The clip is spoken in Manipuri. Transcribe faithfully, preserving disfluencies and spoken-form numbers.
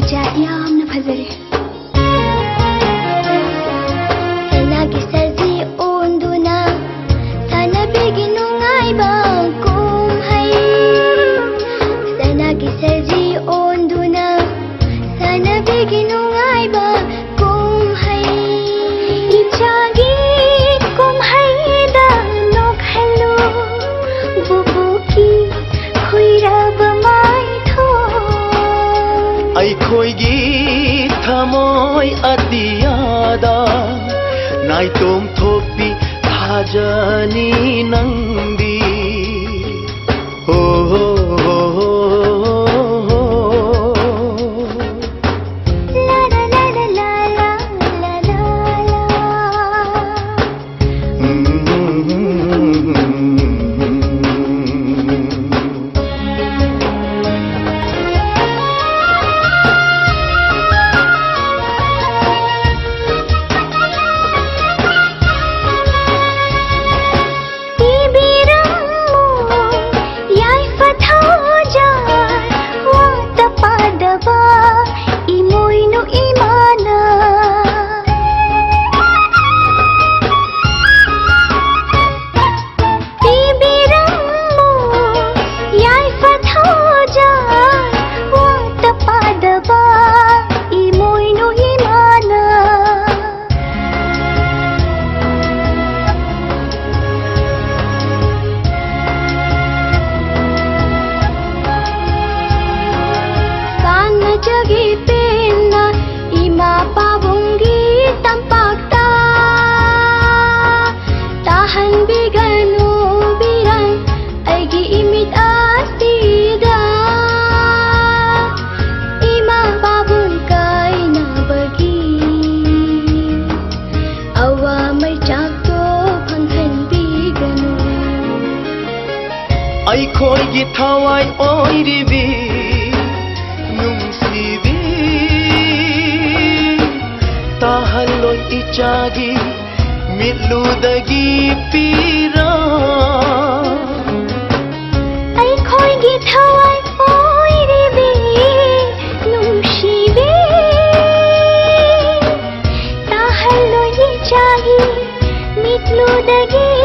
ꯏꯆꯥ ꯌꯥꯝꯅ ꯐꯖꯔꯦ꯫ ꯁꯅꯥꯒꯤ ꯁꯖꯤ ꯑꯣꯟꯗꯨꯅ ꯁꯥꯟꯅꯕꯤꯒꯤ ꯅꯨꯡꯉꯥꯏꯕ ꯀꯨꯝꯍꯩ꯫ ꯁꯅꯥꯒꯤ ꯁꯖꯤ ꯑꯣꯟꯗꯨꯅ ꯁꯥꯟꯅꯕꯤꯒꯤ ꯅꯨꯡꯉꯥꯏꯕ ꯀꯨꯝꯍꯩ꯫ ꯏꯆꯥꯒꯤ ꯀꯨꯝꯍꯩꯗ ꯅꯣꯛꯍꯜꯂꯨ ꯕꯨꯕꯣꯛꯀꯤ ꯈꯨꯏꯔꯕ ꯃꯥꯏꯊꯣꯡ꯫ ꯑꯩꯈꯣꯏꯒꯤ ꯊꯃꯣꯏ ꯑꯇꯤꯌꯥꯗ ꯅꯥꯏꯇꯣꯝ ꯊꯣꯛꯄꯤ ꯊꯥꯖꯅꯤ ꯅꯪꯗꯤ꯫ ꯍꯣ, ꯍꯣ, ꯍꯣ, ꯍꯣ, ꯍꯣ, ꯍꯣ꯫ ꯂꯥ, ꯂꯥ, ꯂꯥ, ꯂꯥ, ꯂꯥ, ꯂꯥ, ꯂꯥ, ꯂꯥ, ꯂꯥ꯫ ꯄꯤꯕꯤꯔꯝꯃꯨ ꯌꯥꯏꯐ ꯊꯧꯖꯥꯜ ꯋꯥꯠꯇ ꯄꯥꯗꯕ ꯏꯃꯣꯏꯅꯨ ꯏꯃꯥꯅ꯫ ꯄꯤꯕꯤꯔꯝꯃꯨ ꯌꯥꯏꯐ ꯊꯧꯖꯥꯜ ꯋꯥꯠꯇ ꯄꯥꯗꯕ ꯏꯃꯣꯏꯅꯨ ꯏꯃꯥꯅ꯫ ꯁꯥꯟꯅꯖꯒꯦ ꯄꯦꯟꯅ ꯏꯃꯥ ꯄꯥꯕꯨꯡꯒꯤ ꯇꯝꯄꯥꯛꯇ꯫ ꯇꯥꯍꯟꯕꯤꯒꯅꯨ ꯕꯤꯔꯥꯡ ꯑꯩꯒꯤ ꯏꯃꯤꯠ ꯑꯁꯤꯗ꯫ ꯏꯃꯥ ꯄꯥꯕꯨꯡ ꯀꯥꯏꯅꯕꯒꯤ ꯑꯋꯥ ꯃꯩꯆꯥꯛꯇꯣ ꯐꯪꯍꯟꯕꯤꯒꯅꯨ꯫ ꯑꯩꯈꯣꯏꯒꯤ ꯊꯋꯥꯏ ꯑꯣꯏꯔꯤꯕꯤ ꯅꯨꯡꯁꯤꯕꯤ, ꯇꯥꯍꯜꯂꯣꯏ ꯏꯆꯥꯒꯤ ꯃꯤꯠꯂꯨꯗꯒꯤ ꯄꯤꯔꯥ꯫ ꯑꯩꯈꯣꯏꯒꯤ ꯊꯋꯥꯏ ꯑꯣꯏꯔꯤꯕꯤ ꯅꯨꯡꯁꯤ ꯅꯪꯒꯤ